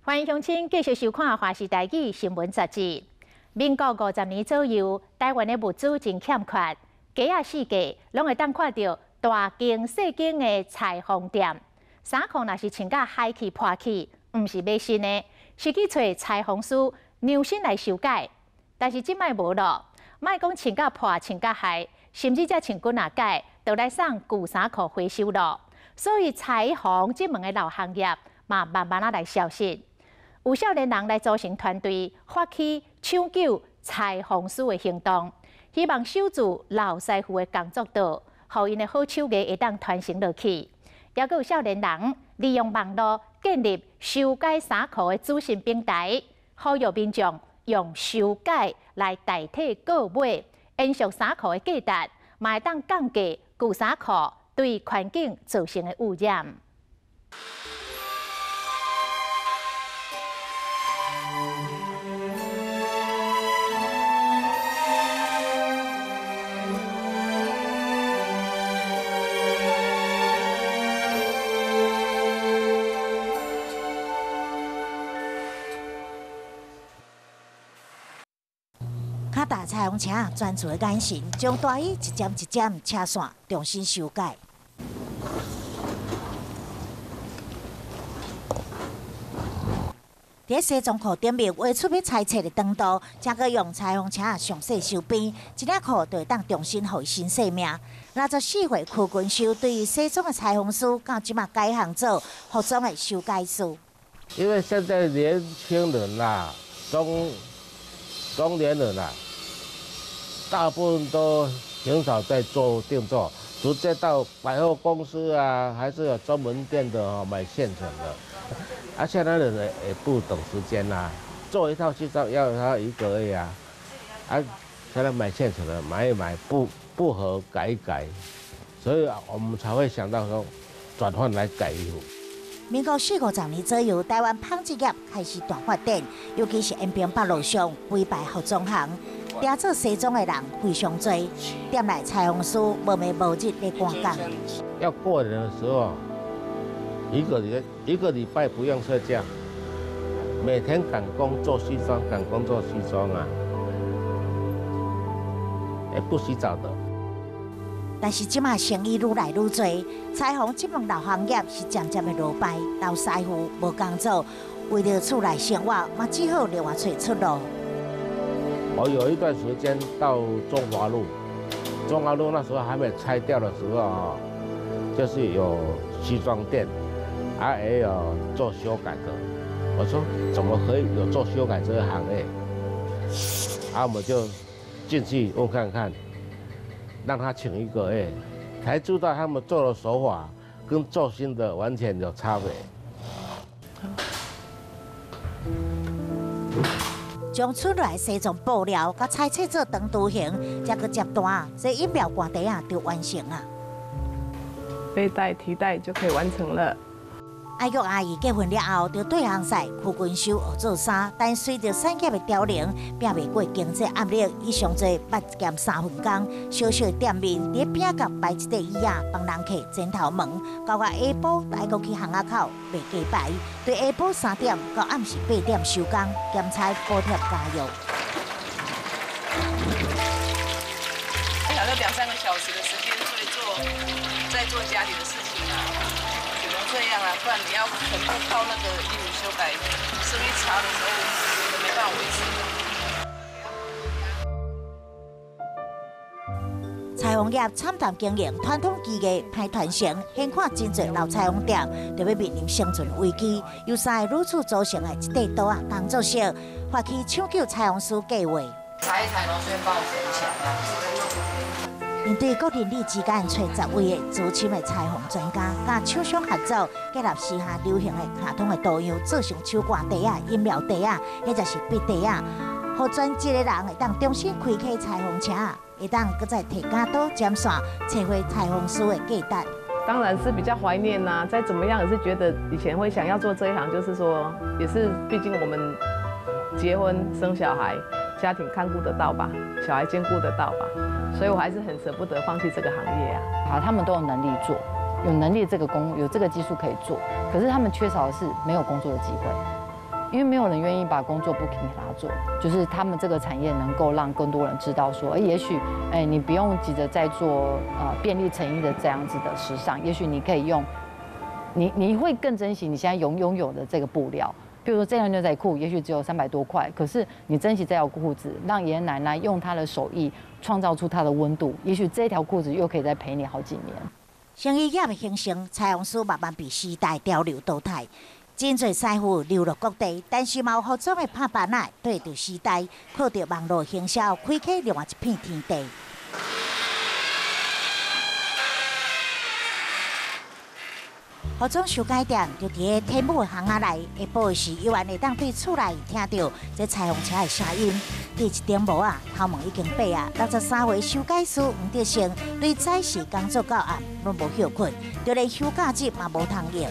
歡迎鄉親繼續收看《華視台語新聞雜誌》。民國50年左右，台灣的物資真欠缺，街仔四界攏會當看著大間細間的裁縫店，衫褲若是穿甲害去破去，毋是買新的，是去揣裁縫師量身來修改。但是這擺無囉，莫講穿甲破、穿甲害，甚至才穿幾若擺，就來送舊衫褲回收囉。所以裁縫這門的老行業嘛，慢慢仔來消失。有少年人來組成團隊，發起搶救裁縫師的行動，希望守住老師傅的工作桌，予𪜶的好手藝會當傳承落去。猶閣有少年人利用網路建立修改衫褲的資訊平台，呼籲民眾用修改來代替購買，延續衫褲的價值，嘛會當降低舊衫褲對環境造成的污染。卡達裁縫車專注的眼神，將大衣一針一針車線重新修改。佇西裝褲頂面畫出欲裁切的長度，才閣用裁縫車詳細修邊，一領褲就會當重新予伊新生命。64歲柯根修對西裝的裁縫師，到這馬改行做服裝的修改師。因為現在年輕人啦，中年人啦，大部分都很少在做定做，直接到百貨公司啊，還是有專門店的哦，買現成的。啊，現在人也不等時間啦，做一套西裝要他一個月啊，啊，現在買現成的，買一買不合改一改，所以我們才會想到說轉換來改衣服。民國四五十年左右，台灣紡織業開始大發展，尤其是延平北路上幾排服裝行，定做西裝的人非常濟，店內裁縫師無暝無日咧趕工。要過年的時候，一個禮拜不用睡覺，每天趕工做西裝，趕工做西裝啊，也不洗澡的。但是這馬生意愈來愈濟，裁縫這門老行業是漸漸的落敗，老師傅無工做，為著厝內生活，嘛只好另外揣出路。我有一段時間到中華路，中華路那時候還沒拆掉的時候啊，就是有西裝店，啊也有做修改的。我說怎麼可以有做修改這個行業？啊，我們就進去問看看。讓他請一個月，才知道他們做的手法跟做新的完全有差別。將出來西裝布料，佮裁切做長圖形，再閣接單，這飲料罐袋仔就完成啊。背帶、提袋就可以完成了。愛玉阿姨結婚了後，就對翁婿柯根修學做衫，但隨著產業的凋零，摒袂過經濟壓力，伊上濟捌兼三份工，小小的店面佇餅角擺一塊椅仔，幫人客剪頭毛，到下晡晡愛閣去巷仔口賣雞排，對下晡3點到暗時8點收工，兼差補貼家用。大概兩三個小時的時間在做家裡的事情啊。這樣啊，不然你要全部靠那個衣服修改，生意差的時候，都沒辦法維持。裁縫業慘淡經營，傳統技藝歹傳承，現看真濟老裁縫店，就欲面臨生存危機。由三个女子組成的這塊桌仔工作室，發起搶救裁縫師計劃。裁一裁，然後順便幫我存錢。𪜶對各鄰里之間揣10位的資深的裁縫專家，佮廠商合作，結合時下流行的卡通的圖樣，做成手掛袋仔、飲料袋仔，或者是筆袋仔，予專職的人會當重新開啟裁縫車，會當閣再提剪刀剪線，找回裁縫師的價值。當然是比較懷念啦，再怎麼樣也是覺得以前會想要做這一行，就是說，也是畢竟我們結婚生小孩，家庭看顧得到吧，小孩兼顧得到吧。所以我還是很捨不得放棄這個行業啊！好，他們都有能力做，有能力這個工，有這個技術可以做，可是他們缺少的是沒有工作的機會。因为沒有人願意把工作不給他做，就是他們這個產業能夠讓更多人知道說，也許你不用急着在做便利成衣的這樣子的時尚，也許你可以用，你會更珍惜你現在擁有的這個布料。比如說這條牛仔褲，也許只有300多塊，可是你珍惜這條褲子，讓爺爺奶奶用他的手藝創造出它的溫度，也許這條褲子又可以再陪你好幾年。生意業的興盛，裁縫師慢慢被時代潮流淘汰，真濟師傅流落各地，但是嘛有服裝的拍板仔對著時代，靠著網路行銷，開啟另外一片天地。服裝修改店就佇个天母的巷仔內，下晡時猶原會當對厝內聽著這裁縫車的聲音。佇一頂帽仔，頭毛已經白啊。63歲修改師黃德成，對早時工作到暗，攏無歇睏，就連休假日嘛無通用。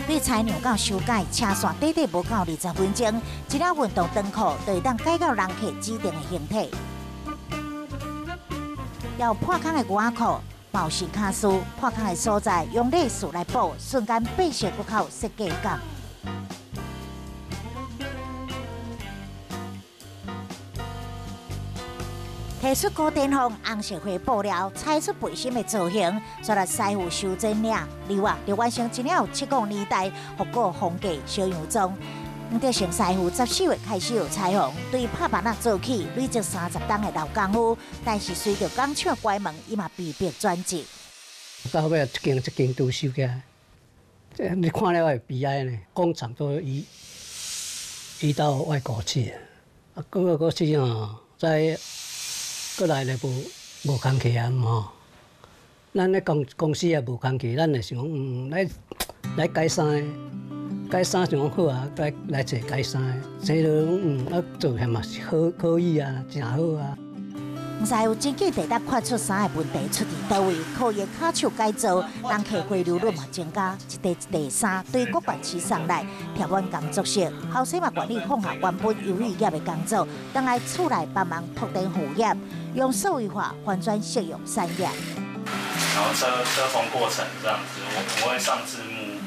對裁量到修改，車線短短無夠20分鐘，一領運動長褲就會當改到人客指定的形體。有破空的牛仔褲、毛線卡絲，破空的所在用螺絲來補，瞬間變色，閣較有設計感。提出古典風紅色花布料，裁出背心的造型，煞來師傅修剪領，另外就完成一領有70年代復古風格小洋裝。黃德成師傅14歲開始學裁縫，對拍板仔做起，累積30冬的老功夫。但是隨著工廠關門，伊嘛被迫轉職。到尾一間一間都收起來，這你看了會悲哀呢。工廠都移到外國去，啊，過過去吼，再過來就無工課啊，吼。咱咧公司也無工課，咱就想講，來改衫的。改衫想講好啊，來做改衫的，做了啊做起嘛是好可以啊，真好啊。黃師傅真緊地得看出衫的問題出佇佗位，靠伊跤手改造，人客回流率嘛增加，一塊一塊衫對各縣市送來，貼滿工作室，後生嘛願意放下原本優異業的工作，轉來厝內幫忙拓展副業，用數位化翻轉適用產業。然後車縫過程這樣子，我會上字幕。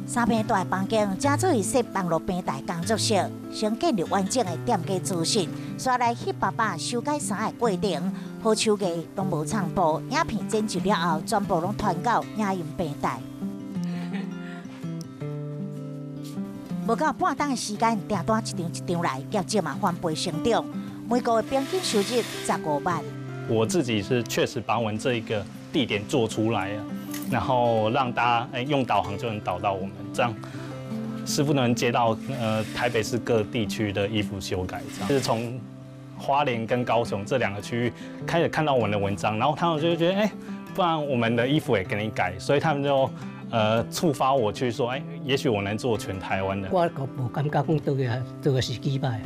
三平大房間，正做伊設網路平台工作室，先建立完整的店家資訊，煞來翕爸爸修改衫的過程，好手藝攏無藏布，影片剪輯了後，全部攏傳到影音平台。無夠半鐘的時間，訂單一張一張來，業績嘛翻倍成長，每個月平均收入15萬。我自己是確實把我們這一個地點做出來了。然後讓大家用導航就能導到我們，這樣師傅能接到台北市各地區的衣服修改，這樣就是從花蓮跟高雄這兩個區域開始看到我們的文章，然後他們就覺得不然我們的衣服也給你改，所以他們就觸發我去說，也許我能做全台灣的。我無感覺講倒個時機歹，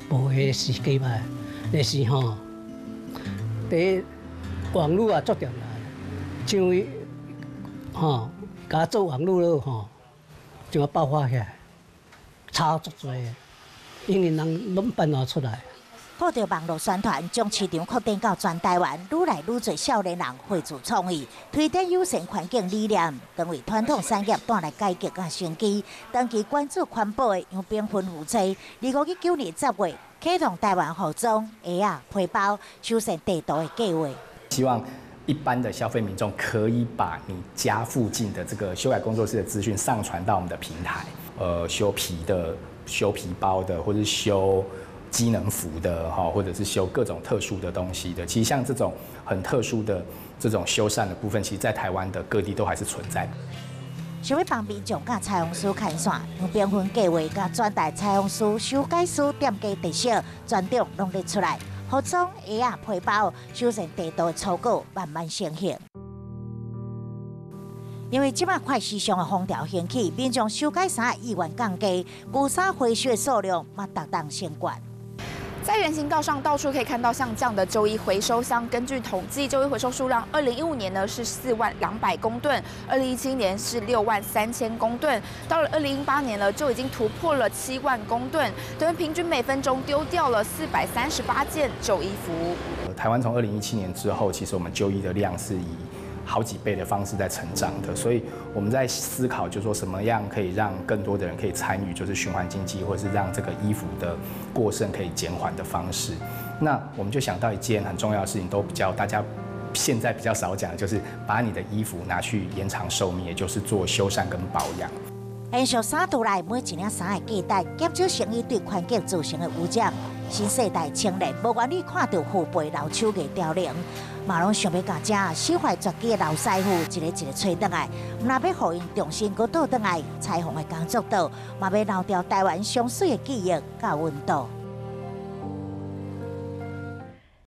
無彼時機歹，但是吼，第一網路也足重要，像伊。吼，共做網路了吼，就啊爆發起來，差足濟的，因為人攏辦法出來。靠著網路宣傳，將市場擴展到全台灣，愈來愈濟少年人匯聚創意，推展友善環境理念，成為傳統產業帶來改革佮生機。長期關注環保的楊炳芬夫妻，2019年10月啟動台灣服裝鞋仔、皮包修繕地圖的計劃。希望一般的消費民眾可以把你家附近的這個修改工作室的資訊上傳到我們的平台，修皮的、修皮包的，或者是修機能服的，或者是修各種特殊的東西的。其實像這種很特殊的這種修繕的部分，其實在台灣的各地都還是存在。想欲幫民眾佮裁縫師牽線，楊炳芬計劃共轉達裁縫師、修改師店家特色，全種攏列出來。服裝、鞋仔、皮包，修繕地圖的草稿慢慢成型。因為這擺快時尚的風潮興起，民眾修改衫的意願降低，舊衫回收的數量嘛逐冬升懸。在人行道上到處可以看到像這樣的舊衣回收箱。根據統計，舊衣回收數量，2015年呢是4萬200公噸，2017年是6萬3千公噸，到了2018年呢就已經突破了7萬公噸，等於平均每分鐘丟掉了438件舊衣服。台灣從2017年之後，其實我們舊衣的量是以好幾倍的方式在成長的，所以我們在思考，就是說什麼樣可以讓更多的人可以參與，就是循環經濟，或是讓這個衣服的過剩可以減緩的方式。那我們就想到一件很重要的事情，都比較大家現在比較少講，就是把你的衣服拿去延長壽命，也就是做修繕跟保養。延續衫櫥內每一領衫的價值，減少成衣對環境造成的污染。新世代青年無願意看著父輩老手藝凋零，嘛攏想欲共遮身懷絕技的老師傅一个一个揣轉來，毋但欲予𪜶重新閣倒轉來裁縫的工作桌，嘛欲留著台灣上媠的記憶佮溫度。